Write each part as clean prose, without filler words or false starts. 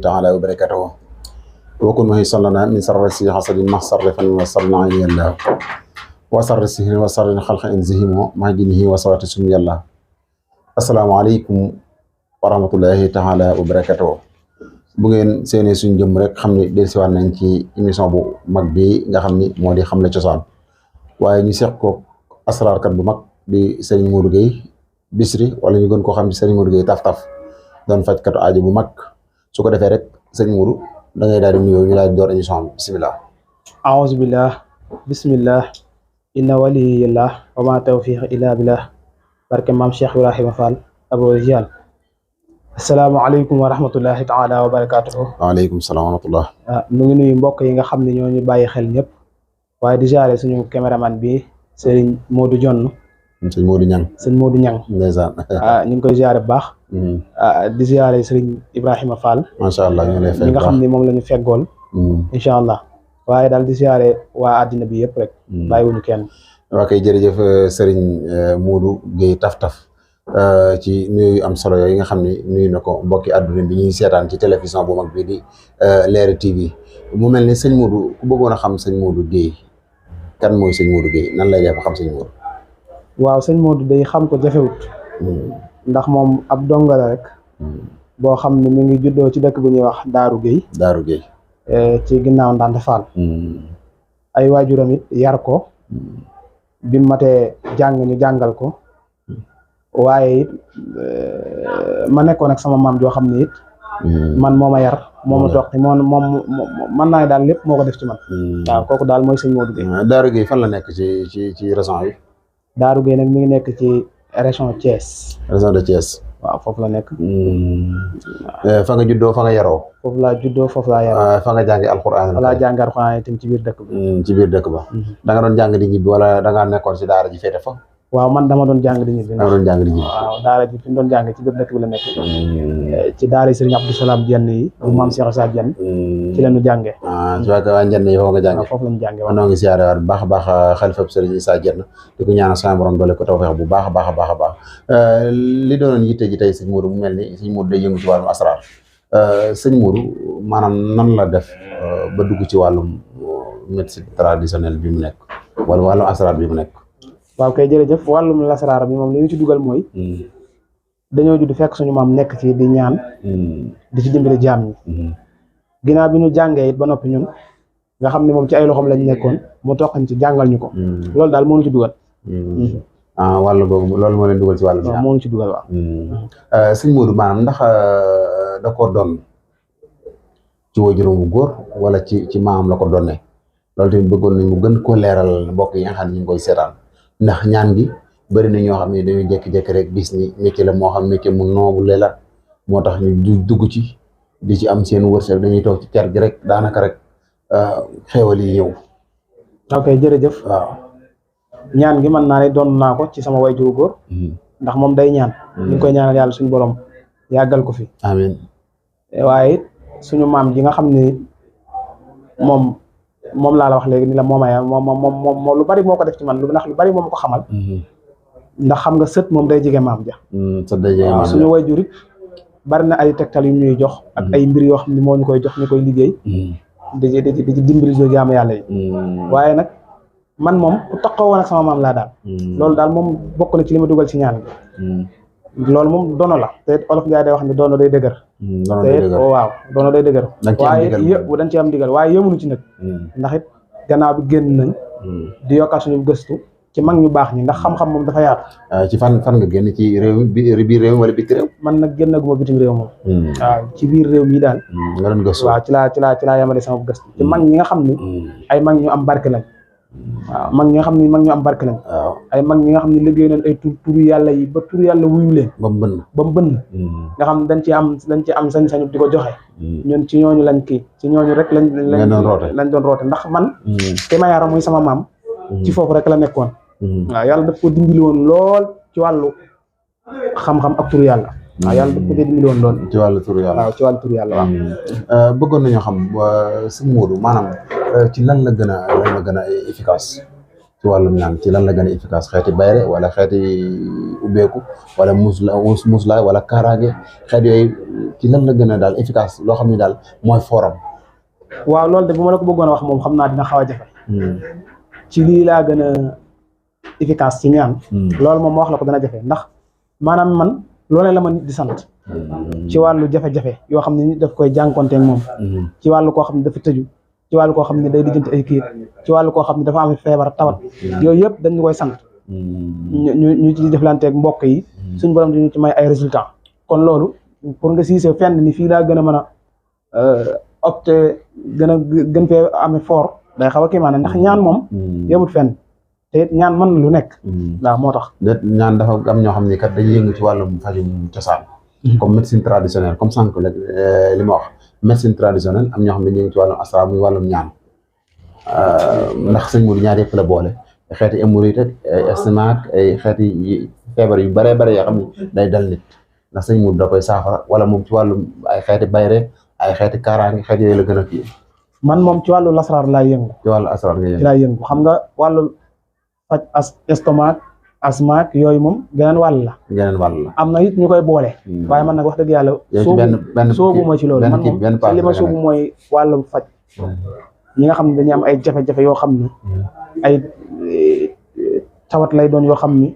تعالى وبركاته وكن مهيصا لنا من سر السي حسد محصرفا وصرنا عين الله وسر السهر وسر الخلق انزهم مع جنه وصوات سمي الله السلام عليكم ورحمة الله تعالى وبركاته bu ngeen seenee suñ jëm rek xam ni dellusiwaat nañ ci émission bu mag bi nga xam ni moo di Xamle Cosaan waaye ñu seq ko asraarkat bu mag di Serigne Modou Gueye Bichri wala ñu gën koo xam ci Serigne Modou Gueye Taf Taf doon fajkatu aajo bu mag su ko defee rek Serigne Modou da ngay daal di nuyoo ñu daal di door émission bi bisimilah. aouzu billah bismillah inna waliyillah wa ma tawfiq illa billah barke maam Cheikh Ibrahima Fall Abou Rijal. asalaamaaleykum wa rahmatullahi taala wa barakatuhu. waaleykum salaam wa rahmatullah. mu ngi nuyu mbokk yi nga xam ne ñoo ñu bàyyi xel ñëpp waaye di jaare suñu caméraman bi Serigne Modou Jonn. sëñ Modou Niang. sëñ Modou Niang. ndeysaan. ñu ngi koy jaare bu baax. di jaare Serigne Ibrahima Fall. macha allah ñu lay fay ñi nga xam ne moom la ñu feggool. incha allah waaye daal di jaare waa àddina bi yëpp rek. bàyyiwuñu kenn. waa kay jërëjëf Serigne Modou Gueye Taf Taf. ci nuyu yu am solo yooyu nga xam ne nuyu na ko mbokki àdduna bi ñuy seetaan ci télévision bu mag bi di Leral TV mu mel ni sëñ Modou ku bëggoon a xam sëñ Modou Gueye kan mooy sëñ Modou Gueye nan lay def ba xam sëñ Modou. waaw sëñ Modou day xam ko jafewut ndax moom ab donga la rek boo xam ne mi ngi juddoo ci dëkk bu ñuy wax Daaru Gueye. Daaru Gueye. ci ginnaaw Ndande Fall. ay waajuram it yar ko bi mu matee jàng ñu jàngal ko. waaye it ma nekkoon ak sama maam joo xam ne it man moo ma yar moo ma toog moom man naa daal lépp moo ko def ci man. waaw kooku daal mooy sëñ Modou Gueye. Daaru Gueye fan la nekk ci région bi. Daaru Gueye nag mi ngi nekk ci région Thiès. région de Thiès. waaw foofu la nekk. fa nga juddoo fa nga yaroo. foofu laa juddoo foofu laa yaroo. fa nga jàngi alxuraan. fa laa jàngi alxuraan itam ci biir dëkk bi. ci biir dëkk ba. da nga doon jàng di ñibbi wala da ngaa nekkoon si daara ji féete fa. waaw man dama doon jàng di ñibbi. dama doon jàng di ñibbi. waaw daara ji fi mu doon jàng ci biir dëkk bi la nekk. ci daara Serigne Abdou Salam Dieng yi. bu maam Cheikh Issa Dieng. ci la ñu jàngee. su fekkee waa Dieng yi foofu nga jàngee. waaw foofu la ñu jàngee waaw. noo ngi siyaare waat bu baax a baax xalifa Serigne Issa Dieng di ko ñaanal sama borom doole ko tawfeex bu baax a baax a baax a baax li doonoon yitte ji tey sëñ Modou mu mel ni sëñ Modou day yëngu ci wàllum asraar sëñ Modou maanaam nan la def ba dugg ci wàllum médecine traditionnelle bi mu nekk wala wàllum asraar bi mu nekk. waaw kay jërëjëf wàllum lasaraar bi moom li ñu ci dugal mooy dañoo judd fekk suñu maam nekk ci di ñaan di ci dimbali jaam ñi ginnaaw bi ñu jàngee it ba noppi ñun nga xam ne moom ci ay loxoom lañ nekkoon mu toqañ ci jàngal ñu ko loolu daal moo ñu ci dugal. wàllu boobu loolu moo leen dugal ci wàllu moo ñu ci dugal waaw. sëñ Modou maanaam ndax da koo doon ci waajuram bu góor wala ci maam la ko doonee loolu tamit bëggoon nañ mu gën koo leeral mbokk yi nga xam ne ñu ngi koy seetaan ndax ñaan gi bëri na ñoo xam ne dañuy jékki-jékki rek gis ni métier la moo xam métier mu noobu la moo tax ñu dugg ci di ci am seen wërsëg dañuy toog ci ker gi rek daanaka rek xéewal yi ñëw. ok jërëjëf. waaw ñaan gi mën naa ne doon naa ko ci sama wayjuru góor. ndax moom day ñaan. ñu ngi koy ñaanal yàlla suñu borom yàggal ko fi. amiin. waaye it suñu maam ji nga xam ne moom laa la wax léegi ni la moom lu bari moo ko def ci man ndax lu bari moom ko xamal. ndax xam nga sët moom day jege maam ja. sët day jege maam ja suñu wayjur it bari na ay tegtal yu ñuy jox. ak ay mbir yoo xam ne moo ñu koy jox ñu koy liggéey. di ci dimbali soo jaamu yàlla yi. waaye nag man moom ku taxaw woon ak sama maam laa daal. loolu daal moom bokk na ci li ma dugal ci ñaan bi. loolu moom dono la te olof Njaay day wax ne dono day dëgër. waaw dono day dëgër. waaye dañ ci am ndigal waaye yëmunu ci nag. ndax it gannaaw bi génn nañ. di yokkaat suñu gëstu ci mag ñu baax ñi ndax xam-xam moom dafa yaatu. ci fan nga génn ci réew mi biir réew mi wala biti réew. man nag génnaguma bitim réew moom. waaw ci biir réew mi daal. nga doon gëstu waaw ci laa yamale sama gëstu. ci mag ñi nga xam ni. ay mag ñu am barke lañ. waaw mag ñi nga xam ne mag ñu am barke lañ. waaw ay mag ñi nga xam ne liggéey nañ ay turu yàlla yi ba turu yàlla wuyu leen. ba mu bënn. nga xam dañ ci am sañ-sañu di ko joxe. ñun ci ñooñu lañ kii ci ñooñu rek lañ doon roote ndax man. te ma yaara muy sama maam. ci foofu rek la nekkoon. waaw yàlla daf ko dimbali woon lool ci wàllu xam-xam ak turu yàlla. waaw yàlla daf ko dimbali woon lool. ci wàllu turu yàlla waaw ci wàllu turu yàlla waaw. bëggoon nañoo xam sëñ Modou maanaam ci lan la gën a efficace ci wàllum ñaan ci lan la gën a efficace xeeti bayre wala xeeti ubbeeku wala muslaay wala kaaraange xeet yooyu ci lan la gën a daal efficace loo xam ne daal mooy forum. waaw loolu de bu ma la ko bëggoon a wax moom xam naa dina xaw a jafe. ci lii laa gën a efficace ci ñaan. loolu moom ma wax la ko dana jafe ndax maanaam man loolee la ma nit di sant. ci wàllu jafe-jafe yoo xam ne nit daf koy jànkonteeg moom. ci wàllu koo xam ne dafa tëju. ci wàllu koo xam ne day lijjanti ay kayit ci wàllu koo xam ne dafa am feebar tawat yooyu yëpp dañu koy sant ñu ci jëflanteeg mbokk yi suñ borom diñu ci may ay résultat kon loolu pour nga siise fenn ni fii laa gën a mën a opté gën fee amee fort day xaw a kii maanaam ndax ñaan moom yemut fenn te it ñaan mën na lu nekk waaw moo tax ñaan dafa am ñoo xam ne kat dañuy yëngu ci wàllum fajum cosaan comme médecine traditionnelle comme sànq li ma wax médecine traditionnelle am ñoo xam ne ñu ngi ci wàllum asra muy wàllum ñaan ndax sëñ Modou ñaar yëpp la boole xeeti hémorroïde ak ay estomac ay xeeti feebar yu baree bare yoo xam ne day dal nit ndax sëñ Modou da koy saafara wala moom ci wàllum ay xeeti bayre ay xeeti kaaraange xeet yooyu la gën a kii. man moom ci wàllu lasraar laay yëngu. ci wàllu asraar nga yëngu ci laay yëngu xam nga wàllu faj estomac asma yooyu moom geneen wàll la. geneen wàll la am na it ñu koy boole. waaye man nag wax dëgg yàlla. soobu ma ci loolu man moom ci li ma soobu mooy wàllu faj. ñi nga xam ne dañuy am ay jafe-jafe yoo xam ne ay tawat lay doon yoo xam ni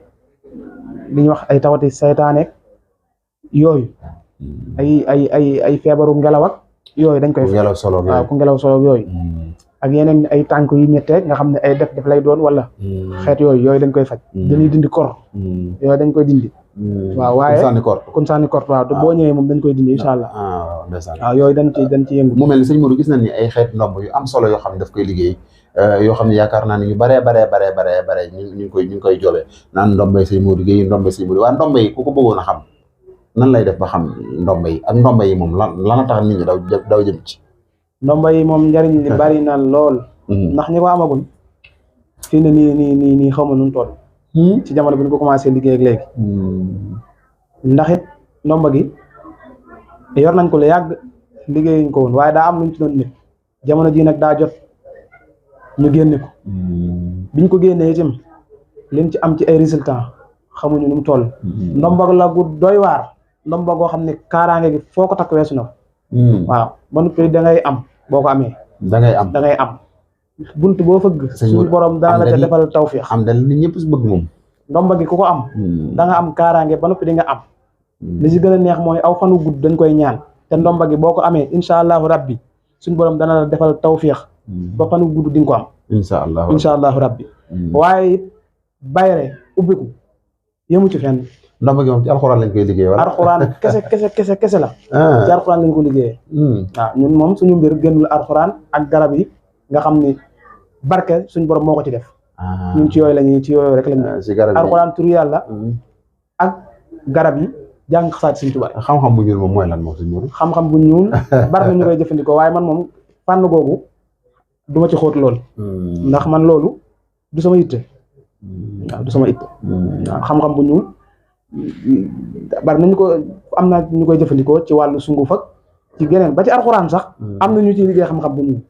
li ñuy wax ay tawati saytaane yooyu ay feebaru ngelaw ak yooyu dañ koy ngelaw solo waaw ku ngelaw solo yooyu ak yeneen ay tànk yu ñettee nga xam ne ay def lay doon wala xeet yooyu dañ koy faj dañuy dindi kor yooyu dañ koy dindi waaw waaye kun sànni kor waaw te boo ñëwee moom dañ koy dindi incha allah waaw yooyu dañ ci yëngu mu mel ni sëñ Modou gis nañ ni ay xeet ndomb yu am solo yoo xam ne daf koy liggéey yoo xam ne yaakaar naa ne ñu baree ñu ngi koy joobee naan ndombay sëñ Modou Guèye ndombay sëñ Modou waa ndomba yi ku ko bëggoon a xam nan lay def ba xam ndomba yi ak ndomba yi moom lan a tax nit ñi daw jëm ci ndomba yi moom njariñ li bari na lool ndax ñi ko amagul fii ne nii xaw ma nu mu toll ci jamono bi ñu ko commencé liggéey ak léegi ndax it ndomba gi yor nañ ko lu yàgg liggéeyuñ ko woon waaye daa am luñ ci doon nit jamono ji nag daa jot ñu génne ko biñ ko génnee itam liñ ci am ci ay résultats xamuñu nu mu toll ndomba la gu doy waar ndomba goo xam ne kaaraange gi foo ko takk weesu na waaw ba noppi da ngay am boo ko amee da ngay am bunt boo fëgg suñu borom dana la ca defal tawfiix am dal nit ñëpp su bëgg moom ndomba gi ku ko am da nga am kaaraange ba noppi di nga am li si gën a neex mooy aw fanu gudd dañ koy ñaan te ndomba gi boo ko amee incha allahu rabbi suñu borom dana la defal tawfiix ba fanu gudd di nga ko am incha allahu rabbi waaye bayre ubbiku yëmu ci fenn ndomba gi moom ci alxuraan lañ koy liggéey wala alxuraan kese la ci alxuraan lañ ko liggéeyee waaw ñun moom suñu mbir génnul alxuraan ak garab yi nga xam ni barke suñu borom moo ko ci def ñun ci yooyu lañuy ci yooyu rek lañ alxuraan turu yàlla ak garab yi jàng xasaat Sëñ Tuubaa xam-xam bu ñuul moom mooy lan moom suñu xam-xam bu ñuul bari na ñu koy jëfandikoo waaye man moom fànn googu du ma ci xóot lool ndax man loolu du sama itte waaw du sama itte waaw xam-xam bu ñuul bari nañu ko am na ñu koy jëfandikoo ci wàllu sunguf ak ci geneen ba ci alxuraan sax am na ñu ciy liggéey xam-xam bu ñuul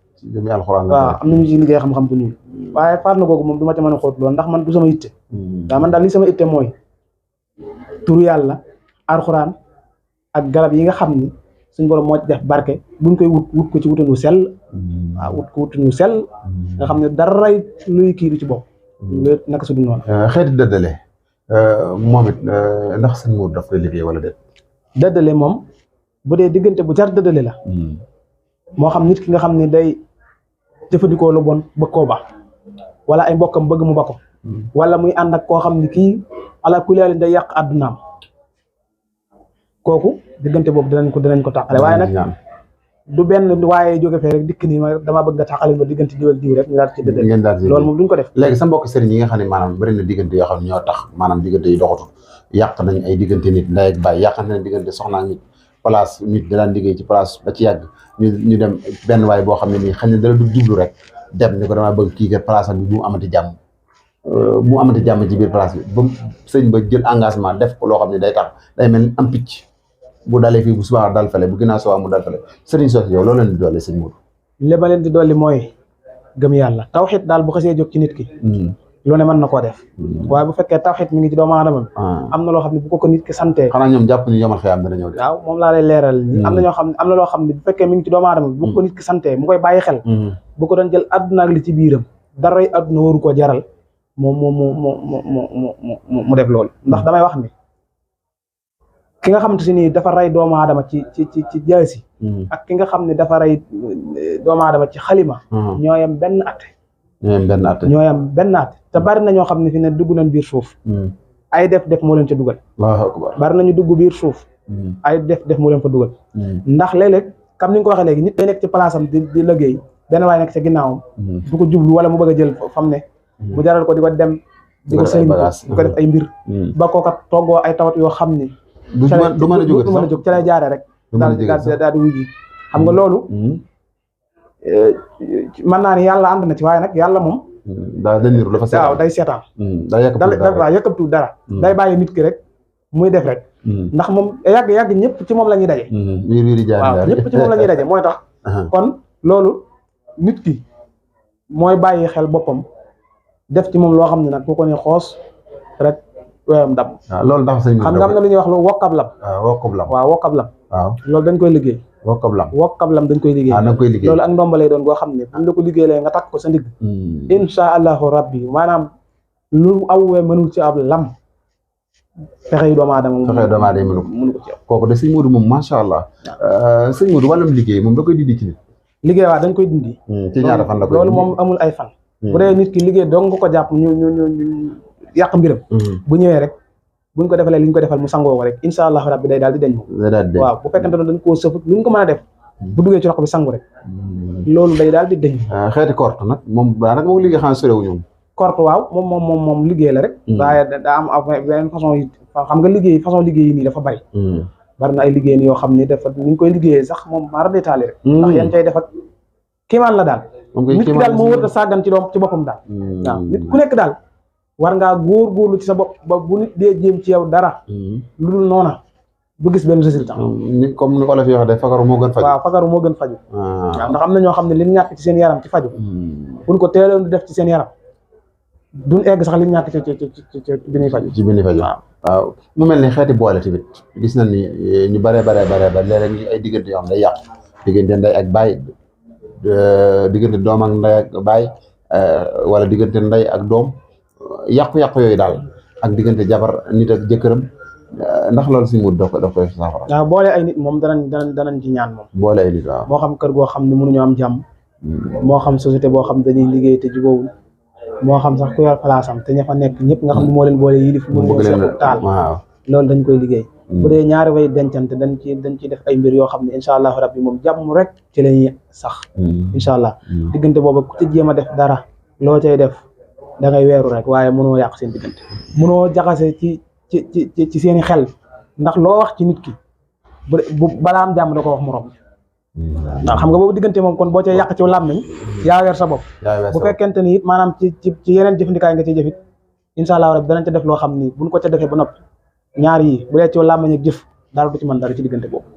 waaw am na ñu ciy liggéey xam-xam bu ñuul waaye fànn googu moom du ma ci mën a xóot lool ndax man du sama itte waaw man daal li sama itte mooy turu yàlla alxuraan ak garab yi nga xam ni suñ borom moo ci def barke buñ koy wut ko ci wutin wu sell waaw wut ko wutin wu sell nga xam ne daray luy kii du ci bopp lu naka su dul noonu xeeti dëddale moom it ndax sëñ Modou daf koy liggéey wala déet dëddale moom bu dee diggante bu jar dëddale la moo xam nit ki nga xam ne day jëfandikoo lu bon bëgg koo baax wala ay mbokkam bëgg mu ba ko wala muy ànd ak koo xam ne kii ala kulli haal day yàq àddunaam kooku diggante boobu dinañ ko tàqale waaye nag du benn waaye jóge fee rek dikk nii ma damaa bëgg nga tàqale ma diggante diw ak diw rek ñu daal ci dëddale loolu moom duñ ko def léegi sa mbokk sëriñ yi nga xam ne maanaam bëri na diggante yoo xam ne ñoo tax maanaam diggante yi doxatul yàq nañ ay diggante nit ndey ak baay yàq nañ diggante soxna ak nit place nit da daan liggéey ci place ba ci yàgg ñu dem benn waay boo xam ne nii xëy na dala du jublu rek dem ni ko damaa bëgg kii kat place am bi bu mu amati jàmm ci biir place bi ba sëñ ba jël engagement def ko loo xam ne day tax day mel am picc bu dalee fii bu subaa dal fale bu ginnaaw subaa mu dal fale sëriñ sos yow loolu leen di dolli sëñ Modou li ma leen di dolli mooy gëm yàlla tawxiid daal bu xasee jóg ci nit ki lu ne mën na koo def waaye bu fekkee tawxiid mi ngi ci doomu aadama bi am na loo xam ne bu ko nit ki santee xanaa ñoom jàpp ni yomal xiyaam dana ñëw de. waaw moom laa lay leeral ni am na ñoo xam ne am na loo xam ne bu fekkee mi ngi ci doomu aadama bi bu ko nit ki santee mu koy bàyyi xel bu ko doon jël àdduna ak li ci biiram daray àdduna waru koo jaral mu def loolu ndax damay wax ni ki nga xamante ni dafa rey doomu aadama ci jaasi ak ki nga xam ne dafa rey doomu aadama ci xalima ñooyam benn atte ñooyam benn atte te bari na ñoo xam ne fi ne dugg nañ biir suuf ay def moo leen ca dugal bari nañu dugg biir suuf ay def moo leen fa dugal ndax léeg-léeg comme ni nga ko waxee léegi nit day nekk ci place am di liggéey benn waaye nekk ca ginnaawam du ko jublu wala mu bëgg a jël fam ne mu jaral ko di ko dem di ko sëñ di ko def ay mbir ba kooka toggoo ay tawat yoo xam ni du mën a jóg ca lay jaare rek daal di wuji xam nga loolu mën naa ni yàlla ànd na ci waaye nag yàlla moom daa dënniru dafa seetaan waaw day seetaan daa yëkkatu dara day bàyyi nit ki rek muy def rek ndax moom yàgg ñëpp ci moom la ñuy daje waaw ñëpp ci moom la ñuy daje mooy tax kon loolu nit ki mooy bàyyi xel boppam def ci moom loo xam ne nag ku ko ne xoos rek wéyam dam loolu ndax sëñ xam nga am na lu ñuy wax lu wokkab lam waaw wokkab lam loolu dañ koy liggéey wokkab lam dañ koy liggéey loolu ak ndombalay doon goo xam ne buñ la ko liggéeyee nga takk ko sa ndigg insha allahu rabbi maanaam lu awwee mënul ci ab lam fexe yu doomu aadama mënu ko ci yow kooku de sëñ Modou moom macha allah sëñ Modou wàllum liggéey moom da koy dindi ci nit liggéey waaw dañ koy dindi ci ñaata fan la koy loolu moom amul ay fan bu dee nit ki liggéey dong nga ko jàpp ñu yàq mbiram bu ñëwee rek buñ ko defalee li ñu ko defal mu sangoo ko rek insha allahu rabbi day daal di deñ moom waaw bu fekkente ne dañ koo sëf lu ñu ko mën a def bu duggee ci rox bi sangu rek loolu day daal di deñ xeeti korte nag moom daanaka moom liggéey xam sorewu ñoom korte waaw moom liggéey la rek waaye daa am beneen façon yi xam nga liggéey façon liggéey yi nii dafa bari na ay liggéey ni yoo xam ni dafa ni ñu koy liggéeyee sax moom maara détaillé rek ndax yan cay def ak kiimaan la daal nit ki daal moo wër a sàggan ci boppam daal waaw nit ku nekk daal war ngaa góorgóorlu ci sa bopp ba bu nit dee jéem ci yow dara lu dul noona du gis benn résultat comme ni olof yi wax de fagaru moo gën faju waaw fagaru moo gën faju waaw ndax am na ñoo xam ne li ñu ñàkk ci seen yaram ci faju buñ ko teeloon di def ci seen yaram duñ egg sax li ñu ñàkk ci bi ñuy faju waaw mu mel ni xeeti boole tamit gis nañ ni ñu bare léeg-léeg ñu ay diggante yoo xam ne day yàqu diggante ndey ak baay diggante doom ak ndey ak baay wala diggante ndey ak doom yàqu-yàqu yooyu daal ak diggante jabar nit ak jëkkëram ndax loolu si mut daf koy saafara waaw boole ay nit moom danañ ci ñaan moom boole ay nit waaw moo xam kër goo xam ne mënuñu am jàmm moo xam société boo xam dañuy liggéey te jubóowul moo xam sax ku yor place am te ña fa nekk ñëpp nga xam ne moo leen boole yilif mu leen taal waaw loolu dañ koy liggéey bu dee ñaari way dencante dañ ciy def ay mbir yoo xam ne incha allahu rabbi moom jàmm rek ci lañuy sax incha allah diggante boobu ku ci jéem a def dara loo cay def da ngay weeru rek waaye mënoo yàq seen diggante mënoo jaxase ci seeni xel ndax loo wax ci nit ki bu balaa am jàmm da ko wax morom ndax xam nga boobu diggante moom kon boo cay yàq ci làmmiñ yaa weer sa bopp bu fekkente ni it maanaam ci yeneen jëfandikaay nga ciy jëfit incha allah rabbi danañ ca def loo xam ni buñ ko ca defee ba noppi ñaar yi bu dee ci làmmiñ ak jëf dara du ci mën dara ci diggante boobu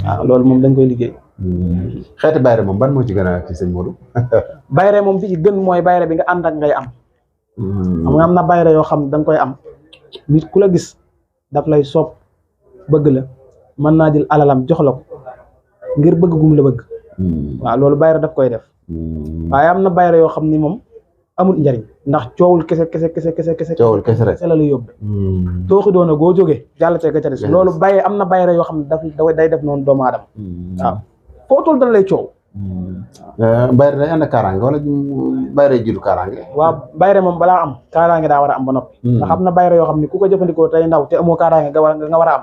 waaw loolu moom dañ koy liggéey xeeti bayre moom ban moo ci gën a ci sëñ Modou bayre moom bi ci gën mooy bayre bi nga ànd ak ngay am xam nga am na bayre yoo xam da nga koy am nit ku la gis daf lay sopp bëgg la mën naa jël alalam jox la ko ngir bëgg gum la bëgg waaw loolu bayre daf koy def waaye am na bayre yoo xam ni moom amul njariñ ndax coowul kese rek la lay yóbbu tooxi doona goo jógee jàll ca ga ca des loolu bayre am na bayre yoo xam ne day def noonu doomu aadama waaw foo toll dana lay coow bayre day ànd kaaraange wala bayre jiitu kaaraange waaw bayre moom balaa am kaaraange daa war a am ba noppi ndax am na bayre yoo xam ne ku ko jëfandikoo tey ndaw te amoo kaaraange nga war a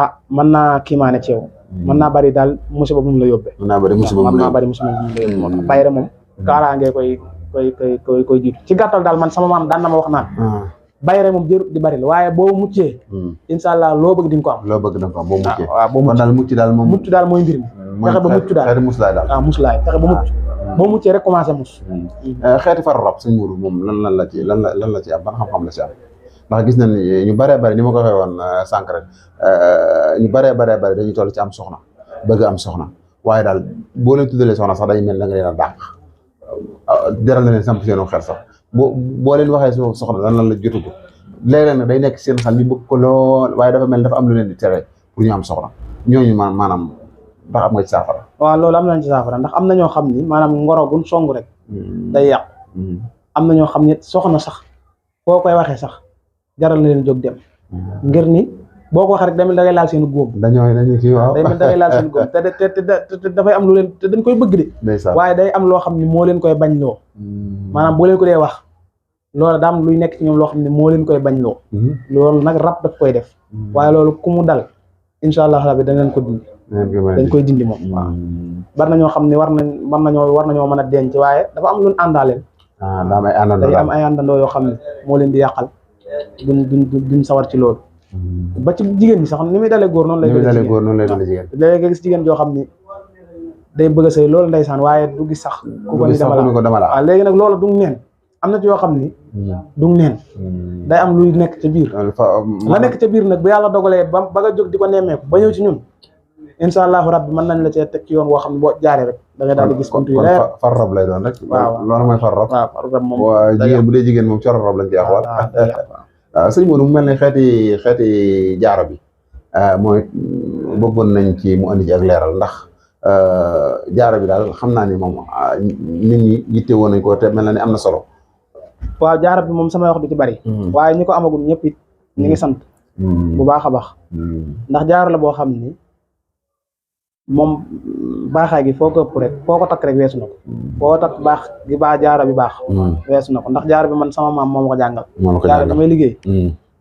am mën naa kiimaane ci yow mën naa bari daal musiba bu mu la yóbbee mën naa bari musiba bu mu la yóbbee moo tax bayre moom kaaraange koy jiitu ci gàttal daal man sama maam daan na ma wax naan bayre moom jërut di bari la waaye boo muccee incha allah loo bëgg di nga ko am boo muccee waaw boo mucc daal mucc daal mooy mbir mi fexe ba mucc daal muslaay daal waaw muslaay fexe ba mucc boo muccee rek commencé mus xeeti faru rab sëñ Modou moom lan la ci am ban xam-xam la ci am ndax gis nañ ñu baree bari ni ma ko waxee woon sànq rek ñu baree bari dañuy toll ci am soxna bëgg am soxna waaye daal boo leen tuddalee soxna sax day mel na nga leen a dàq deral na leen samp seenu xel sax boo leen waxee soxna lan la jotu ko léeg-léeg nag day nekk seen xel ñu bëgg ko lool waaye dafa mel dafa am lu leen di tere pour ñu am soxna ñooñu maanaam ndax am nga ci saafara. waaw loolu am nañ ci saafara ndax am na ñoo xam ni maanaam ngoro gun song rek day yàqu. am na ñoo xam ne soxna sax boo koy waxee sax jaral na leen jóg dem ngir ni boo ko waxee rek da ngay laal seen góom. dañoo kii waaw day mel da ngay laal seen góom te dafay am lu leen te dañ koy bëgg de. waaye day am loo xam ne moo leen koy bañ loo. maanaam boo leen ko dee wax loolu daa am luy nekk ci ñoom loo xam ne moo leen koy bañ loo. loolu nag rab daf koy def. waaye loolu ku mu dal incha allah rabbi dañ leen ko dindi. dañ koy dindi moom. waaw bari na ñoo xam ne war nañoo mën a denc waaye dafa am lu ñu àndaaleel. daa may àndandoo day am ay àndandoo yoo xam ne moo leen di yàqal duñ sawar ci loolu. ba ci jigéen ñi sax ni muy dalee góor noonu lay dalee jigéen léegi nga gis jigéen joo xam ni day bëgg a sëy loolu ndeysaan waaye du gis sax ku ko ni dama la waaw léegi nag loolu du neen am na ci yoo xam ni du neen day am luy nekk ca biir la nekk ca biir nag bu yàlla dogalee ba nga jóg di ko nemmeeku ba ñëw ci ñun incha allahu rabbi mën nañ la cee teg ci yoon woo xam ne boo jaaree rek da ngay daal di gis compte yu leer far rab lay doon rek waaw loolu mooy far rab waaw far rab moom jigéen bu dee jigéen moom coro rab lañ ci wax waaw sëñ Modou mu mel ne xeeti jaaro bi mooy bëggoon nañ ci mu andi ci ak leeral ndax jaaro bi daal xam naa ni moom nit ñi yitte woon nañ ko te mel na ni am na solo. waaw jaaro bi moom samay wax du ci bari. waaye ñi ko amagum ñëpp it ñu ngi sant. bu baax a baax. ndax jaaro la boo xam ni moom baaxaay gi foo ko ëpp rek foo ko takk rek weesu na ko. foo takk baax gi baax jaaro bi baax. weesu na ko ndax jaaro bi man sama maam moo ma ko jàngal. jaaro bi damay liggéey.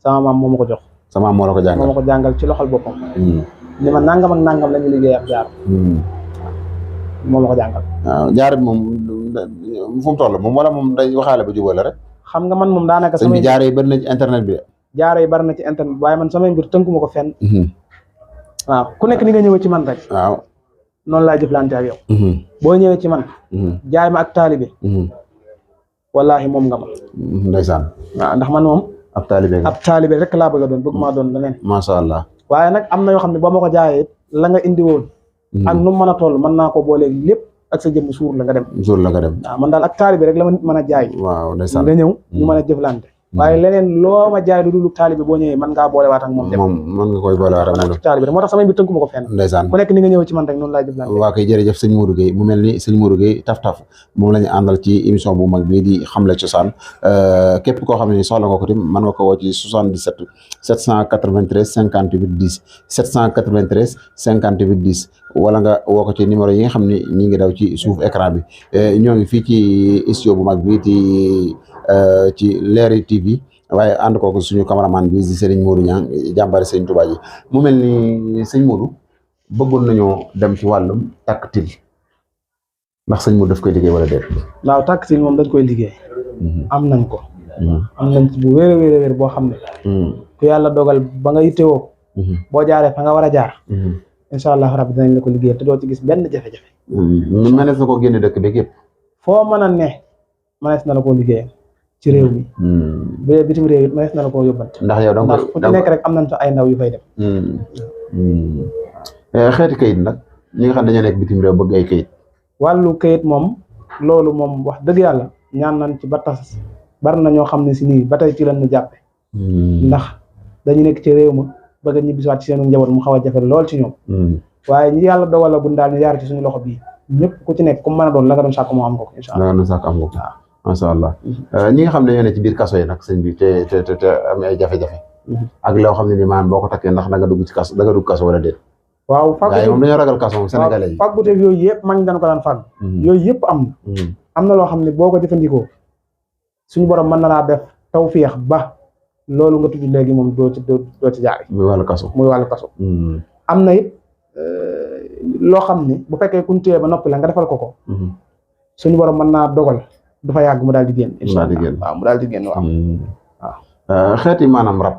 sama maam moo ma ko jox. sama maam moo la ko jàngal moo ma ko jàngal ci loxol boppam. ni ma nangam ak nangam la ñu liggéey ak jaaro. moo ma ko jàngal. waaw jaaro bi moom fu mu toll moom wala moom day waxaale ba jubóole rek. xam nga man moom daanaka. samay jaaro yi bari na ci internet bi de. jaaro yi bari na ci internet bi waaye man samay mbir tënkuma ko fenn. waaw ku nekk ni nga ñëwee ci man rek. waaw noonu laay jëflante ak yow. boo ñëwee ci man. jaay ma ak taalibe. wallaahi moom nga ma. ndeysaan. waaw ndax man moom. ab taalibe rek laa bëgg a doon bëgg maa doon leneen. macha allah. waaye nag am na yoo xam ne boo ma ko jaayee la nga indi woon. ak nu mu mën a toll mën naa ko booleeg lépp ak sa jëmm suur la nga dem. waaw man daal ak taalibe rek la ma nit mën a jaay. waaw ndeysaan nga ñëw ñu mën a jëflante. waaye leneen loo ma jaay lu dul taalibe boo ñëwee mën ngaa boolewaat ak moom dem. moom mën nga koy boolewaat ak moom taalibe moo tax samay mbir tënkuma ko fenn. ndeysaan ku nekk ni nga ñëwee ci man rek noonu laay jëflante. waa kay jërëjëf sëñ Modou Gueye mu mel ni sëñ Modou Gueye taf-taf moom la ñu àndal ci émission bu mag bii di xamle cosaan képp koo xam ne soxla nga ko tim mën nga ko woo ci 77 793 58 10 793 58 10 wala nga woo ko ci numéro yi nga xam ne ñi ngi daw ci suuf écran bi ñoo ngi fii ci studio bu mag bi ci Leral TV waaye ànd kooku suñu cameraman bi di Serigne Modou Niang jàmbari Serigne Touba ji mu mel ni sëñ Modou bëggoon nañoo dem ci wàllum takk til ndax sëñ Modou daf koy liggéey wala déet. waaw takk til moom dañ koy liggéey. am nañ ko. am nañ ci bu wéer a wéer boo xam ne. ku yàlla dogal ba nga yittewoo. boo jaaree fa nga war a jaar. incha allah rabbi dinañ la ko liggéey te doo ci gis benn jafe-jafe. mënees na koo génne dëkk beeg yëpp. foo mën a ne mënees na la koo liggéeyal ci réew mi. bu dee bitim réew it mënees na la koo yóbbante. ndax yow ndax fu ci nekk rek am nañ fa ay ndaw yu fay dem. xeeti kayit nag ñi nga xam dañoo nekk bitim réew bëgg ay kayit. wàllu kayit moom loolu moom wax dëgg yàlla ñaan nañ ci ba tas bari na ñoo xam ne si nii ba tey ci lañ ñu jàppe ndax dañu nekk ci réew ma bëgg a ñibbisiwaat ci seenu njaboot mu xaw a jafe lool ci ñoom. waaye ñi yàlla dogal la gun daal ñu yaar ci suñu loxo bii ñëpp ku ci nekk comme mën a doon la nga doon sàkk moo am ko incha allah. la nga doon sàkk am ko macha allah. ñi nga xam ne ñoo ne ci biir kaso yi nag sëñ bi te am ay jafe-jafe. ak loo xam ne ni maanaam boo ko takkee ndax da nga dugg ci kaso da nga dugg kaso wala déet. waaw fàggu moom dañoo ragal kaso moom sénégalais yi. fàggu teeg yooyu yëpp mag ñi dañ ko daan fàgg. yooyu yëpp am na. am na loo xam ne boo ko jëfandikoo suñu borom mën na laa def tawfeex ba loolu nga tudd léegi moom doo ci jaar. muy wàllu kaso. am na it loo xam ni bu fekkee kuñ téye ba noppi la nga defal ko ko. suñu borom mën naa dogal du fa yàgg mu daal di génn. incha allah waaw mu daal di génn waaw. xeeti maanaam rab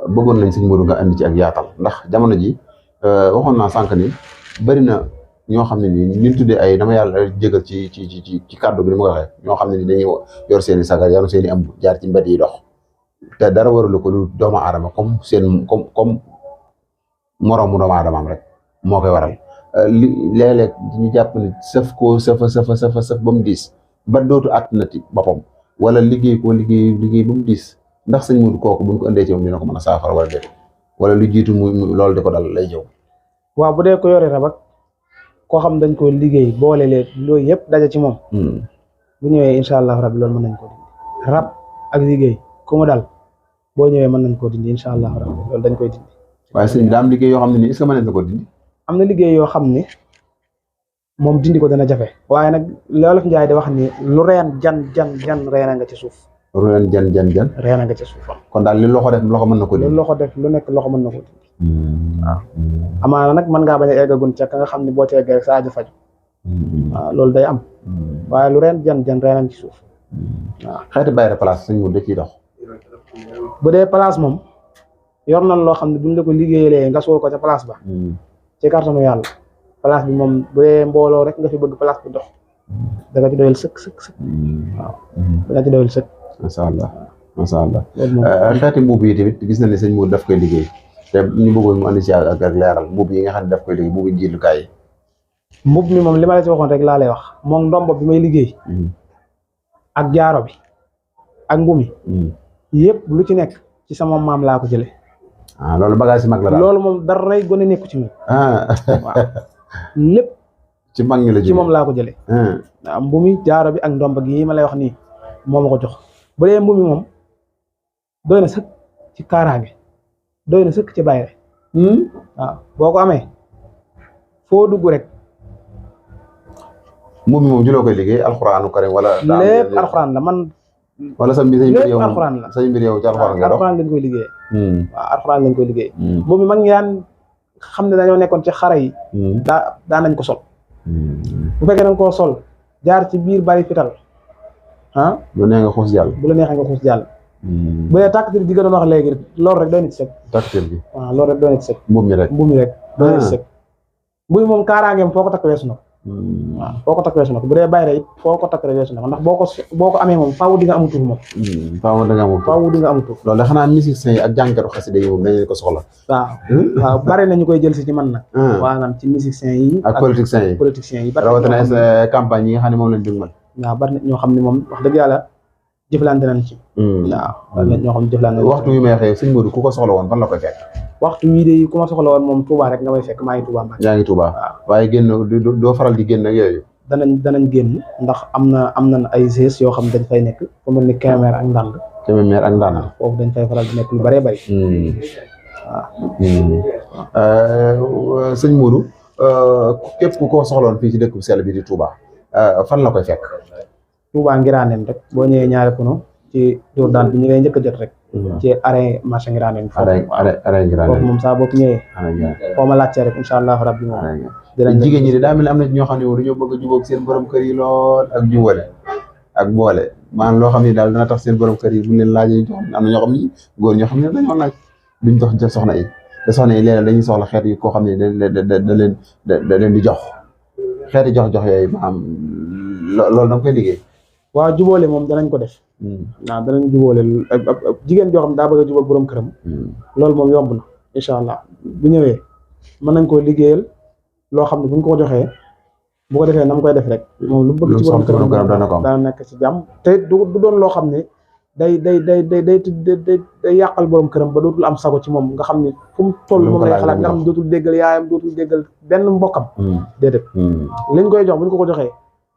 bëggoon nañ sëñ Modou nga andi ci ak yaatal ndax jamono ji waxoon naa sànq ni bëri na ñoo xam ne ni ñu tuddee ay dama yàlla jégal ci kàddu bi ni ma ko waxee ñoo xam ne ni dañuy yor seen i sagar yor seen i ëmb jaar ci mbedd yi dox te dara waralu ko lu doomu aadama comme moroomu doomu aadamaam rek moo koy waral léeg-léeg ñu jàpp ne sëf ba mu diis ba dootu àttanati boppam wala liggéey liggéey ba mu diis ndax sëñ Modou kooku buñ ko indee ci moom dina ko mën a saafara wala déet wala lu jiitu mu loolu di ko dal lay jëw. waaw bu dee ko yore rab ak koo xam dañ ko liggéey boole leen loolu yëpp daje ci moom. bu ñëwee incha allah rabbi loolu mën nañ ko dindi rab ak liggéey ku mu dal boo ñëwee mën nañ koo dindi incha allah rabbi loolu dañ koy dindi. waaye sëñ daa am liggéey yoo xam ne nii est-ce que mën nañ ko dindi. am na liggéey yoo xam ni moom dindi ko dana jafe waaye nag loolu fi Njaay di wax ni lu reen jan reena nga ci suuf. lu reen jan. reena nga ci suufam. kon daal li loxo def loxo mën na ko dindi. lu loxo def lu nekk loxo mën na ko dindi. waaw amaana nag mën ngaa bañ a eggagun ca ka nga xam ne boo ci eggee rek sa aajo faju. waaw loolu day am. waaye lu reen jan reena ci suuf. waaw xeeti bayre place sëñ Modou da ciy dox. bu dee place moom yor nañ loo xam ne buñ la ko liggéeyalee nga soo ko ca place ba. ci kàttanu yàlla place bi moom bu dee mbooloo rek nga fi bëgg place bi dox da nga ci doyal sëkk waaw da nga ci doyal sëkk. macha allah xeeti mbubb yi tamit gis na ne sëñ Modou daf koy liggéey te ñu bëggoon mu andi ci ak leeral mbubb yi nga xam ne daf koy liggéey mbubb jiitlukaay yi. mbubb mi moom li ma la ci waxoon rek laa lay wax moom ndombo bi may liggéey ak jaaro bi ak mbumi yëpp lu ci nekk ci sama maam laa ko jëlee. loolu bagage si mag la daal loolu moom dara gone nekku ci moom. waaw lépp ci mag ñi la ci moom laa ko jëlee. waaw mbumi jaaro bi ak ndomba gi ma lay wax nii moo ma ko jox bu dee mbumi moom doy na sëkk ci kaaraange doy na sëkk ci bayre. waaw boo ko amee foo dugg rek. mbumi moom juloo koy liggéey alxuraanu karim wala. lépp alxuraan la man. wala sa mbir yow alxuraan la say mbir yow ci alxuraan nga dox alxuraan lañ koy liggéey. waaw alxuraan lañ koy liggéey. boobu mag ñi daan xam ne dañoo nekkoon ci xare yi. daa nañ ko sol. bu fekkee dañ koo sol jaar ci biir bari fital lu nee nga xuus jàll. bu la neexee nga xuus jàll. bu dee tàkkatir gi nga doon wax léegi loolu rek doy na ci sëkk. tàkkatir gi. waaw loolu rek doy na ci sëkk. mbuum mi rek doy na ci sëkk. mbuum moom kaaraangeem foo ko takk weesu na ko. waaw foo ko takk weesu na ko bu dee bayre it foo ko takk rek weesu na ko ndax boo ko amee moom faaw di nga am tur moom. faaw di nga am tur. loolu de xanaa musiciens yi ak jàngkatu xasida yi moom dañu ko soxla. waaw bari na ñu koy jël si ci man nag. maanaam ci musiciens yi. ak politiciens yi. rawatina campagne yi nga xam ne moom lañ dëgmal. waaw bari na ñoo xam ne moom wax dëgg yàlla jëflante nañ ci. waaw bari na ñoo xam ne jëflante nañ ci. waxtu wi may xëy sëñ Modou ku ko soxla woon fan la koy fekk. waxtu wii de ku ma soxla woon moom Touba rek nga may fekk maa ngi Touba Mbacke. yaa ngi Touba waaye génn doo faral di génn ak yooyu. danañ génn ndax am na ay GIE yoo xam dañ fay nekk fu mel ni Kébémer ak Ndande. foofu dañ fay faral di nekk lu bëree bëri. waaw. sëñ Modou képp ku ko soxla woon fii ci dëkk bu sell bi di Touba fan la koy fekk. Touba Ngiraaneen rek boo ñëwee ñaari pono ci jour daan bi ñu ngay njëkk a jot rek. ci arrêt marché Ngiraaneen. arrêt Ngiraaneen foofu moom saa boo fi ñëwee. foo ma laajtee rek incha allah rabbi moom. jigéen ñi de daa mel ni am na ñoo xam ne moom dañoo bëgg a jubóog seen borom kër yi lool ak jubale ak boole maanaam loo xam ne daal dana tax seen borom kër yi bu leen laajee jox am na ñoo xam ne góor ñoo xam ne dañoo laaj duñ jox soxna yi te soxna yi léeg-léeg dañuy soxla xeet yi koo xam ne da leen di jox xeeti jox yooyu maanaam loolu da nga koy liggéey. waaw jubóole moom danañ ko def. waaw danañ jubóole jigéen joo xam ne daa bëgg a jubóog borom këram. loolu moom yomb na incha allah bu ñëwee mën nañ koo liggéeyal loo xam ne bu ñu ko joxee bu ko defee na mu koy def rek moom lu bëgg ci borom këram dana nekk ci jàmm te du doon loo xam ne day yàqal borom këram ba dootul am sago ci moom nga xam ne fu mu toll moom lay xalaat nga xam ne dootul déggal yaayam dootul déggal benn mbokkam déedéet liñ koy jox bu ñu ko joxee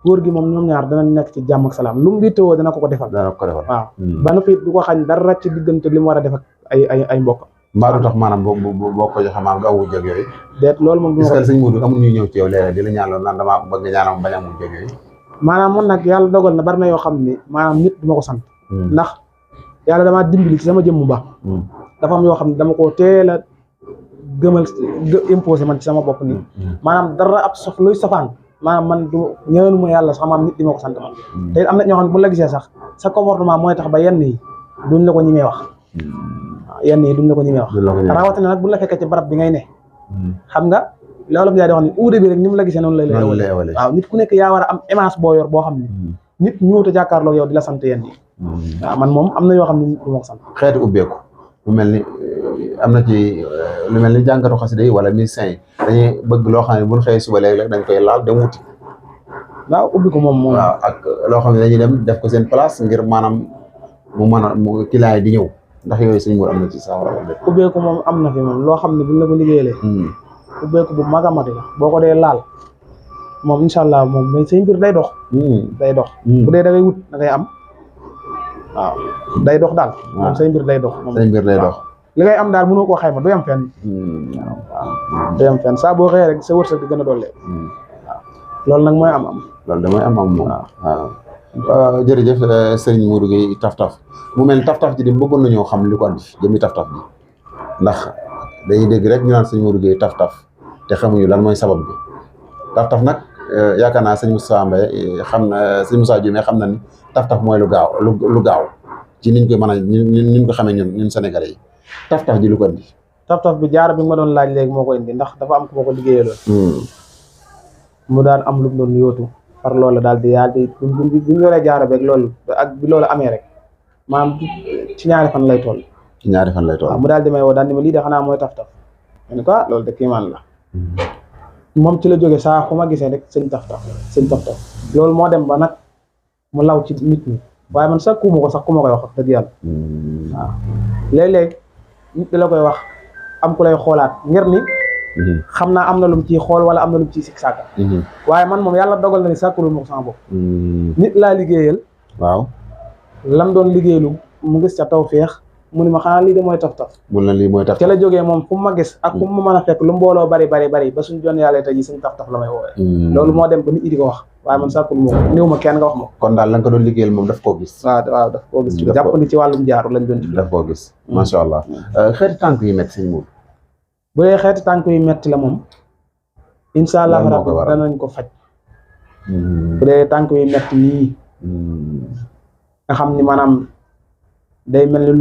góor gi moom ñoom ñaar danañ nekk ci jàmm ak salaam lu mu wittewoo dana ko defal waaw ba noppi du ko xañ dara ci diggante li mu war a def ak ay mbokkam mbaa du tax maanaam boo ko joxe maanaam nga awu jëg yooyu déet loolu moom est-ce que sëñ Modou amul ñuy ñëw ci yow léeg-léeg di la ñaanal naan dama bëgg ñaanam bañ amul jëg yooyu maanaam man nag yàlla dogal na bari na yoo xam ni maanaam nit du ma ko sant ndax yàlla damaa dimbali ci sama jëmm baax dafa am yoo xam ne dama ko teel a gëmal imposé man ci sama bopp nii maanaam dara ab luy safaan maanaam man du ñëwenu ma yàlla sax maanaam nit di ma ko sant man te am na ñoo xam ne bu la gisee sax sa comportement mooy tax ba yenn yi duñ la ko ñimee wax yenn yi duñ la ko ñemee wax rawatina nag bu la fekkee ci barab bi ngay ne xam nga loolu mi daal di wax ni uude bi rek ni mu la gisee noonu lay ewale waaw nit ku nekk yaa war a am image boo yor boo xam ne nit ñëwut a jàkkaarloo yow di la sant yenn yi waaw man moom am na yoo xam ne nit du ma ko sant xeeti ubbeeku lu mel ni am na ci lu mel ni jàngatu xasida yi wala musiciens yi dañuy bëgg loo xam ne buñ xëyee suba léeg-léeg dañ koy laal dem wuti waaw ubbi ko moom waaw ak loo xam ne dañuy dem def ko seen place ngir maanaam mu mën a mu client yi di ñëw ndax yooyu sëñ Mour am na ci saafara wala déet. ubbeeku moom am na fi moom loo xam ne buñ la ko liggéeyalee ubbeeku bu mag a mag la boo ko dee laal moom incha allah moom mais say mbir day dox day dox bu dee da ngay wut da ngay am waaw day dox daal moom say mbir day dox say mbir day dox li ngay am daal mënoo koo xayma du yam fenn waaw du yam fenn saa boo xëyee rek sa wërsëg di gën a dollee waaw loolu nag mooy am loolu damay am moom waaw jërëjëf Serigne Modou Gueye Taf-Taf mu mel Taf-Taf ji di bëggoon nañoo xam li ko andi jëmi Taf-Taf ji ndax dañuy dégg rek ñu naan Serigne Modou Gueye Taf-Taf te xamuñu lan mooy sabab bi Taf-Taf nag yaakaar naa sëñ Moussa Mbaye xam na sëñ Moussa Diouf xam na ni Taf-Taf mooy lu gaaw lu gaaw ci niñ koy mën a ñu ko xamee ñun Sénégalais yi Taf-Taf ji lu ko andi. Taf-Taf bi jaara bi ma doon laaj léegi moo ko indi ndax dafa am ku ma ko liggéeyaloon mu daan am lu mu doon yóotu par loolu daal di yàlla di bi ñu yoree jaara beeg loolu ak bi loolu amee rek maanaam ci ñaari fan lay toll. ci ñaari fan lay toll waaw mu daal di may woo daal di ma lii de xanaa mooy Taf-Taf ma ne ko loolu de kiimaan la moom ci la jógee saa fu ma gisee rek sëñ Taf-Taf loolu moo dem ba nag mu law ci nit ñi waaye man sax kuuma ko sax ku ma koy wax dëgg yàlla waaw léeg-léeg nit di la koy wax am ku lay xoolaat ngir ni xam naa am na lu mu ciy xool wala am na lu mu ciy sikk sàkka waaye man moom yàlla dogal na ni sàkkulul ma ko sama bopp nit laa liggéeyal waaw lam doon liggéeylu mu gis ca tawfeex mu ni ma xanaa lii de mooy Taf-Taf mun na lii mooy Taf-Taf ca la jógee moom fu mu ma gis ak fu mu ma mën a fekk lu mbooloo bari ba suñ jon yàlla tey ji suñ Taf-Taf la may woowee loolu moo dem ba nit ñi di ko wax waaye man sàkkul ma ko néew ma kenn nga wax ma ko kon daal la nga ko doon liggéeyal moom daf koo gis waaw daf koo gis jàppandi ci wàllum jaaru lañ doon ci daf koo gis macha allah xeeti tànk yi métti sëñ Mour bu dee xeeti tànk yi métti la moom incha allah rabbi danañ ko faj bu dee tànk yi métti nii nga xam ni maanaam day mel ni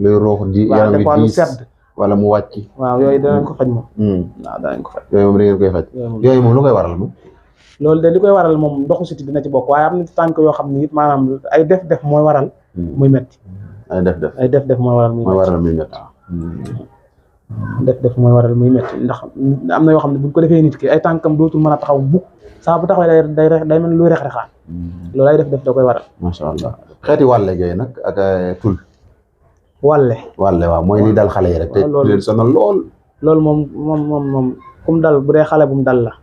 luy ruux di yaram bi diis sedd wala mu wàcc waaw yooyu danañ ko faj moom waaw danañ ko faj yooyu moom da ngeen koy faj yooyu moom lu koy waral moom loolu de li koy waral moom ndoxu siti dina ci bokk waaye am na tànk yoo xam ni it maanaam ay def-def mooy waral muy métti ay def-def mooy waral muy métti def mooy waral muy métti ndax am na yoo xam ne buñ ko defee nit ki ay tànkam dootul mën a taxaw bukk saa bu taxawee day mel luy rex-rexaan loolu ay def da koy waral macha allah xeeti wàlle yooyu nag ak tul wàlle waaw mooy li dal xale yi rek te leen sonal loolu moom kum dal bu dee xale bu mu dal la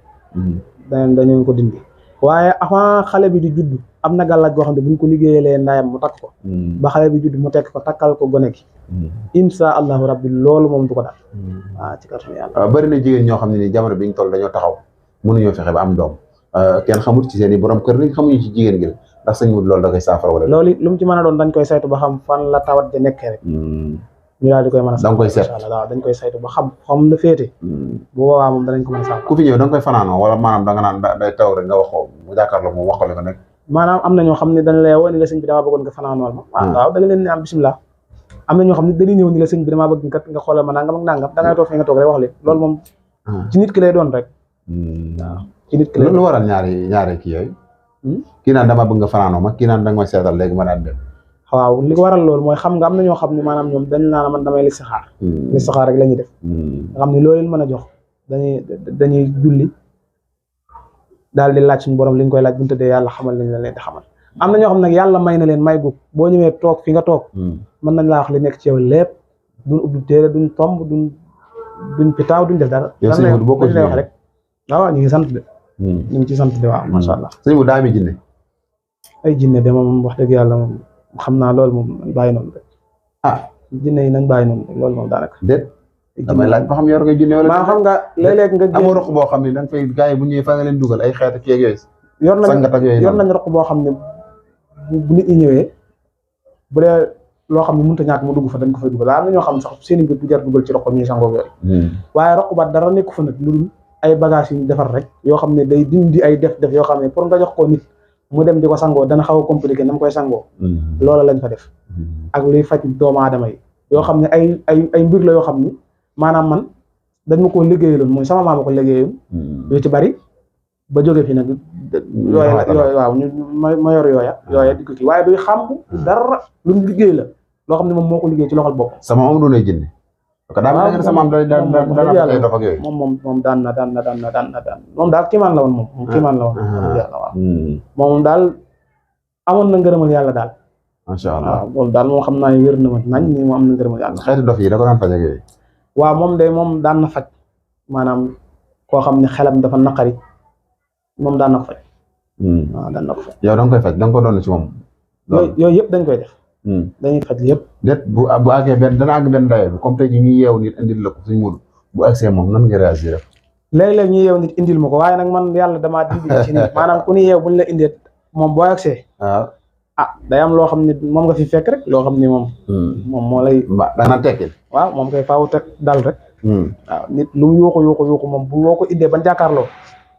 dañu ko dindi waaye avant xale bi di judd am na gàllaaj boo xam ne buñ ko liggéeyalee ndayam mu takk ko ba xale bi judd mu tekk ko takkal ko gone gi insha allahu rabbi loolu moom du ko daal waaw ci kàttanu yàlla bëri na jigéen ñoo xam ne ni jamono bi ñu toll dañoo taxaw mënuñoo fexe ba am doom kenn xamul ci seen i borom kër ni xamuñu ci jigéen gi ndax sëñ Mour loolu da koy saafara wala loolu lu mu ci mën a doon dañ koy saytu ba xam fan la tawat di nekkee rek ñu daal di koy mën a da nga koy seet waaw dañ koy saytu ba xam la féete bu boobaa moom danañ ko mën a saafara ku fi ñëw da nga koy fanaanoo wala maanaam da nga naan day taw rek nga wax ko mu jàkkaarloo moom wax ko la ko nekk maanaam am na ñoo xam ne dañ lay woo ni la sëñ bi damaa bëggoon nga fanaanool ma waaw da nga leen ne am bisimilah am na ñoo xam ne dañuy ñëw ni la sëñ bi damaa bëgg kat nga xoolal ma nangam ak nangam da ngay toog fi nga toog rek wax leen loolu moom ci nit ki lay doon rek waaw ci nit ki lay lu waral ñaari kii yooyu kii naan dama bëgg nga fanaanoo ma kii naan da nga may seetal léegi ma daan dem waaw li ko waral loolu mooy xam nga am na ñoo xam ne maanaam ñoom dañ naan man damay listixaar rek la ñuy def nga xam ne loolu leen mën a jox dañuy julli daal di laaj suñu borom li ñu koy laaj bu ñu tëddee yàlla xamal lañ leen di xamal am na ñoo xam nag yàlla may na leen may gu boo ñëwee toog fi nga toog mën nañ laa wax li nekk ci yow lépp duñ ubbi téere duñ tomb duñ pitaaw duñ def dara dañ lay wax rek waaw ñu ngi sant de ñu ngi ci sant de waaw macha allah sëñ bu daa mi jinne ay jinne de moom wax dëgg yàlla moom xam naa loolu moom bàyyi noonu rek jinne yi nañ bàyyi noonu rek loolu moom daanaka déet damay laaj ba xam yor nga jinne wala maa xam nga léeg-léeg nga amoo roq boo xam ne da nga fay gars yi bu ñëwee fa nga leen dugal ay xeet ak yooyu yor nañ roq boo xam ne bu nit ñi ñëwee bu dee loo xam ne mënut a ñàkk mu dugg fa dañ ko fay dugal am na ñoo xam ne sax seen i mbir bu jar dugal ci roq ñuy sangoo yooyu waaye roq ba dara nekku fa nag lu dul ay bagages yu ñu defar rek yoo xam ne day dindi ay def yoo xam ne pour nga jox ko nit mu dem di ko sangoo dana xaw a compliqué na mu koy sangoo loola lañ fa def ak luy faj doomu aadama yi yoo xam ne ay mbir la yoo xam ni maanaam man dañ ma koo liggéeyaloon mooy sama maama ko liggéeyoon yu ci bari ba jóge fi nag yooyu waaw ñu ma yor yooya di ko kii waaye duy xam dara lu mu liggéey la loo xam ne moom moo ko liggéey ci loxol bopp sama moom doonay jënne ko daa mel ne sa maam daan ay dof ak yooyu. moom daan na moom daal kiimaan la woon moom kiimaan la woon. yàlla waaw moom daal amoon na ngërëmal yàlla daal. macha allah waaw loolu daal moom xam naa ne wér na ma nañ ni mu am na ngërëmal yàlla. xeeti dof yi da ko daan faj ak yooyu. waaw moom daan na faj maanaam koo xam ne xelam dafa naqari moom daan na ko faj. waaw daan na ko faj. yow da nga koy faj da nga ko doon ci moom. yooyu yëpp dañ koy def. dañuy faj yëpp. déet bu àggee dana àgg benn daye bi comme tey jii ñu yeewu nit indil la ko suñ mudu bu àggsee moom nan nga réagir rek. léeg-léeg ñu yeewu nit indil ma ko waaye nag man yàlla damaa dimbali ci nit maanaam ku ñu yeew buñ la indee moom boo àggsee. waaw day am loo xam ne moom nga fi fekk rek loo xam ne moom. moom moo lay. dana tekkil. waaw moom kay faaw teg dal rek. waaw nit lu mu yuuxu moom bu woo ko indee ba jàkkaarloo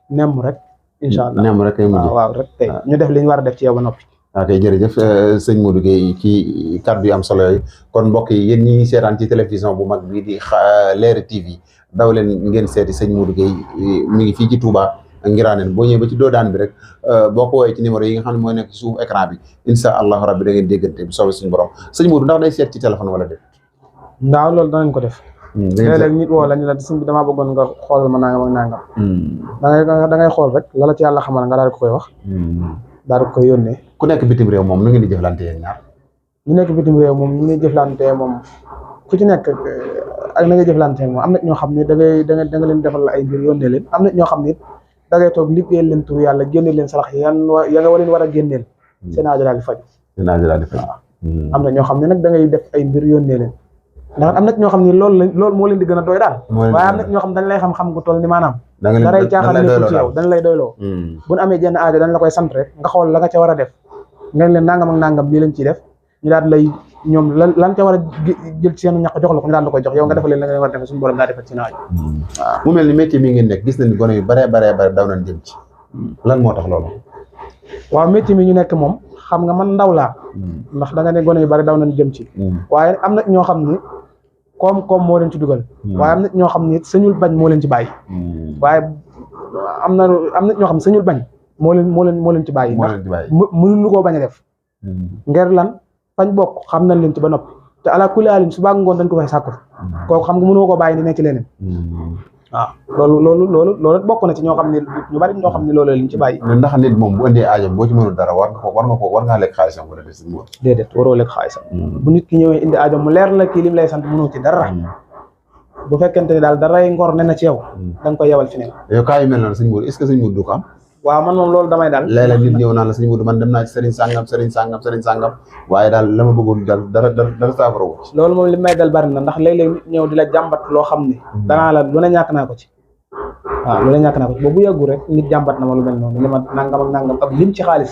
nemm rek. incha allah nemm rek kay mujj. waaw rek tey ñu def li ñu war a def ci yow ba noppi. ok jërëjëf sëñ Modou Gueye ci kàddu yu am solo yooyu kon mbokk yi yéen ñi seetaan ci télévision bu mag bii di Leral TV daw leen ngeen seeti sëñ Modou Gueye mi ngi fii ci Touba Ngiraneen boo ñëwee ba ci doodaan bi rek boo ko woowee ci numéro yi nga xam ne mooy nekk ci suuf écran bi incha allahu rabbi da ngeen déggante bu soobee suñu borom sëñ Modou ndax day seet ci téléphone wala déet. ndax loolu danañ ko def. léeg-léeg nit woo la ñu la sëñ bi damaa bëggoon nga xoolal ma nangam ak nangam. da ngay xool rek la ci yàlla xamal nga daal ko koy wax. daal ko koy yónnee. ku nekk bitim réew moom nu ngeen di jëflante yéen ñaar. ñu nekk bitim réew moom ñu ngi jëflante moom ku ci nekk ak na nga jëflante moom am na ñoo xam ne da nga leen defal ay mbir yónnee leen am na ñoo xam ne da ngay toog liggéeyal leen tur yàlla génne leen sarax ya nga war a génneel. seen aajo daal di faj. seen aajo daal di faj. am na ñoo xam ne nag da ngay def ay mbir yónnee leen ndax am na ñoo xam ne loolu moo leen di gën a doy daal. waaye am na ñoo xam dañ lay xam gu toll ni maanaam. daray caaxaan nekkul ci yow dañ lay doyloo. bu ñu amee jenn aajo dañ la koy sant rek nga xool la nga ca war a def ngeen leen nangam ak nangam lii lañ ciy def ñu daal lay ñoom lan ca war a jël ci seen ñaq jox la ko ñu daal la koy jox yow nga defal leen la nga war a def suñu borom daa defal ci aajo. waaw mu mel ni métier mi ngeen nekk gis nañ gone yu bare daw nañ jëm ci lan moo tax loolu. waaw métier mi ñu nekk moom xam nga man ndaw laa ndax da nga ne gone yu bare daw nañ jëm ci waaye am na ñoo xam ni koom moo leen ci dugal waaye am na ñoo xam ni sañul bañ moo leen ci bàyyi waaye am na ñoo xam ne sañul bañ moo leen ci bàyyi ndax mënuñu koo bañ a def ngir lan fañ bokk xam nañ leen ci ba noppi te ala kulli alin su baa ngoon dañ ko fay sàkku kooku xam nga mënoo koo bàyyi ni nekk ci leneen waaw loolu bokk na ci ñoo xam ne ñu bari ñoo xam ne loolu lañ ci bàyyi ndax nit moom bu indee aajo boo ci mënul dara war ngaa lekk xaalisam wala des déedéet waroo lekk xaalisam bu nit ki ñëwee indi aajo mu leer la kii lim lay sant mënoo ci dara bu fekkente ni daal daray ngor ne na ci yow da nga koy yebal fi ne yow kaa yu mel noonu sëñ Modou est-ce que sëñ Modou du ko am waaw man moom loolu damay daal léeg-léeg nit ñëw naan la sëñ Modou man dem naa ci sëriñ sàngam waaye daal la ma bëggoon daal dara saafara wu loolu moom li may dal bari na ndax léeg-léeg nit ñëw di la jàmbat loo xam ne danaa la lu ne ñàkk naa ko ci waaw lu ne ñàkk naa ko ci boobu yàggu rek nit jàmbat na ma lu mel noonu li ma nangam ak nangam ak lim ci xaalis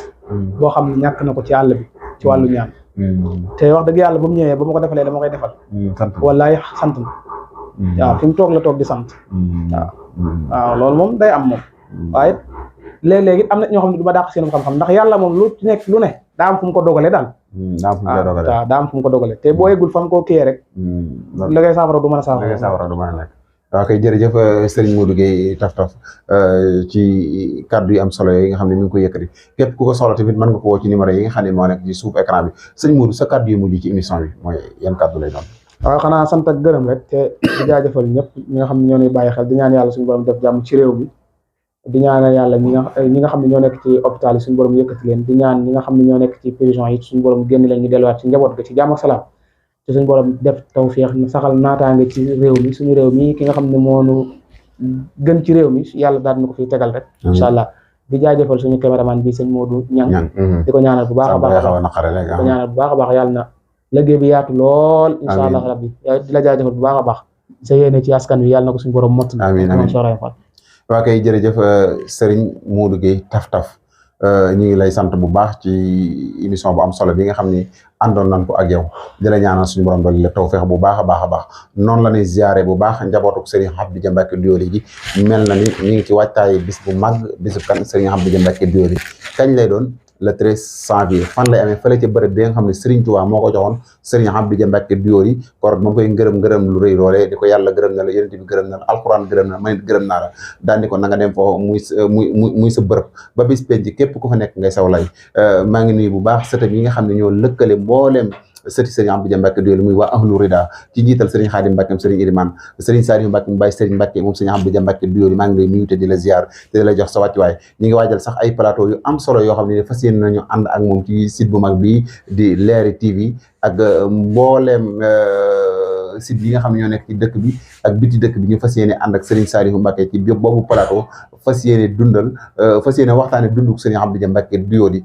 boo xam ne ñàkk na ko ci àll bi ci wàllu ñaan te wax dëgg yàlla ba mu ñëwee ba ma ko defalee dama koy defal wallaay sant na waaw fi mu toog la toog di sant waaw loolu moom day am moom waaye léeg-léegi am na ñoo xam ne du ma dàq seen xam-xam ndax yàlla moom lu ci nekk lu ne daa am fu mu ko dogalee daal waaw daa am fu mu ko dogalee te boo yeggul fa mu koo kiyee rek la ngay saafara du mën a saafara waaw kay jërëjëf Serigne Modou Gueye Taf Taf ci kaddu yi am solo yi nga xam ne mi ngi ko yëkkati képp ku ko soxla tamit mën nga ko woo ci numéro yi nga xam ne moo nekk ci suuf écran bi sëñ Modou sa kaddu yu mujj ci émission bi mooy yan kaddu lay doon. waaw xanaa sant ak gërëm rek te di jaajëfal ñëpp ñi nga xam ne ñoo ñuy bàyyi xel di ñaan yàlla suñu borom def jàmm ci réew mi di ñaanal yàlla ñi nga xam ne ñoo nekk ci hôpital yi suñu borom yëkkati leen di ñaan ñi nga xam ne ñoo nekk ci prison yi suñu borom génn leen ñu delluwaat ci njaboot ga ci jàmm ak salaam te suñu borom def tawfeex saxal naataange ci réew mi suñu réew mi ki nga xam ne moonu gën ci réew mi yàlla daal na ko fiy tegal rek incha allah di jaajëfal suñu caméraman bi sëñ Modou Niang di ko ñaanal bu baax a baax di ko ñaanal bu baax a baax yàlla na liggéey bi yaatu lool incha allah rabbi di la jaajëfal bu baax a baax sa yéene ci askan wi yàlla na ko suñu borom mott waa kay jërëjëf Serigne Modou Gueye Taf Taf ñu ngi lay sant bu baax ci émission bu am solo bi nga xam ni àndoon nañ ko ak yow di la ñaanal suñu borom doon la tawfeex bu baax a baax noonu la ñuy ziare bu baax njabootuk Serigne Abdou Mbacké Doly gi mel na ni ñu ngi ci waajtaay bis bu mag bisu kan Serigne Abdou Mbacké Doly kañ lay doon le 13 janvier fan lay amee fële ci bërëb bi nga xam ne Serigne Touba moo ko joxoon Serigne Abdou Mbacké Doly korog moom koy ngërëm lu rëy loolee di ko yàlla gërëm na la yonent bi gërëm na la alxuraan gërëm na la man it gërëm naa la daan di ko na nga dem foofu muy sa bërëb ba bis penc képp ku fa nekk ngay saw lay maa ngi nuyu bu baax sëtam yi nga xam ne ñoo lëkkale mbooleem sëti Serigne Abdou Dia Mbacke Doyoly muy waa ahlu rida ci njiital Serigne Khadim Mbacke Serigne Ilimane Serigne Saliou Mbacke mu bàyyi Serigne Mbacke moom Serigne Abdou Dia Mbacke Doyoly maa ngi lay nuyu te di la ziar te di la jox sa wàccuwaay ñi ngi waajal sax ay plateau yu am solo yoo xam ne fas yéene nañu ànd ak moom ci site bu mag bi di Leeri TV ak mbooleem site yi nga xam ne ñoo nekk ci dëkk bi ak biti dëkk bi ñu fas yéene ànd ak Serigne Saliou Mbacke ci boobu plateau fas yéene dundal fas yéene waxtaane dunduk Serigne Abdou Dia Mbacke Doyoly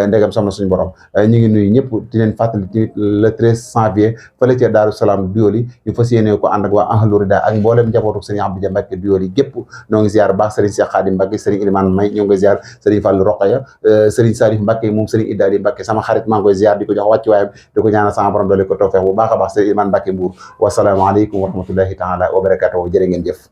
ndegam soxna suñu borom ñu ngi nuyu ñëpp di leen fàttali ci le 13 janvier fële ca Daaru Salaam Doyoly ñu fas yéene ko ànd ak waa ahlu rida ak mboolem njabootu Serigne Abdou Dia Mbacke Doyoly gépp noo ngi ziar baax Serigne Cheikh Khadim Mbacke Serigne Ilimane May ñoo ngi ziar Serigne Fallou Rokhaya Serigne Saliou Mbacke moom Serigne Idali Mbacke sama xarit maa ngi koy ziar di ko jox wàccu waayam di ko ñaanal sama borom doole ko tawfeex bu baax a baax Serigne Ilimane Mbacke Mbour wasalaamaaleykum wa rahmatullahi taala wa barakatuhu jërë ngeen jëf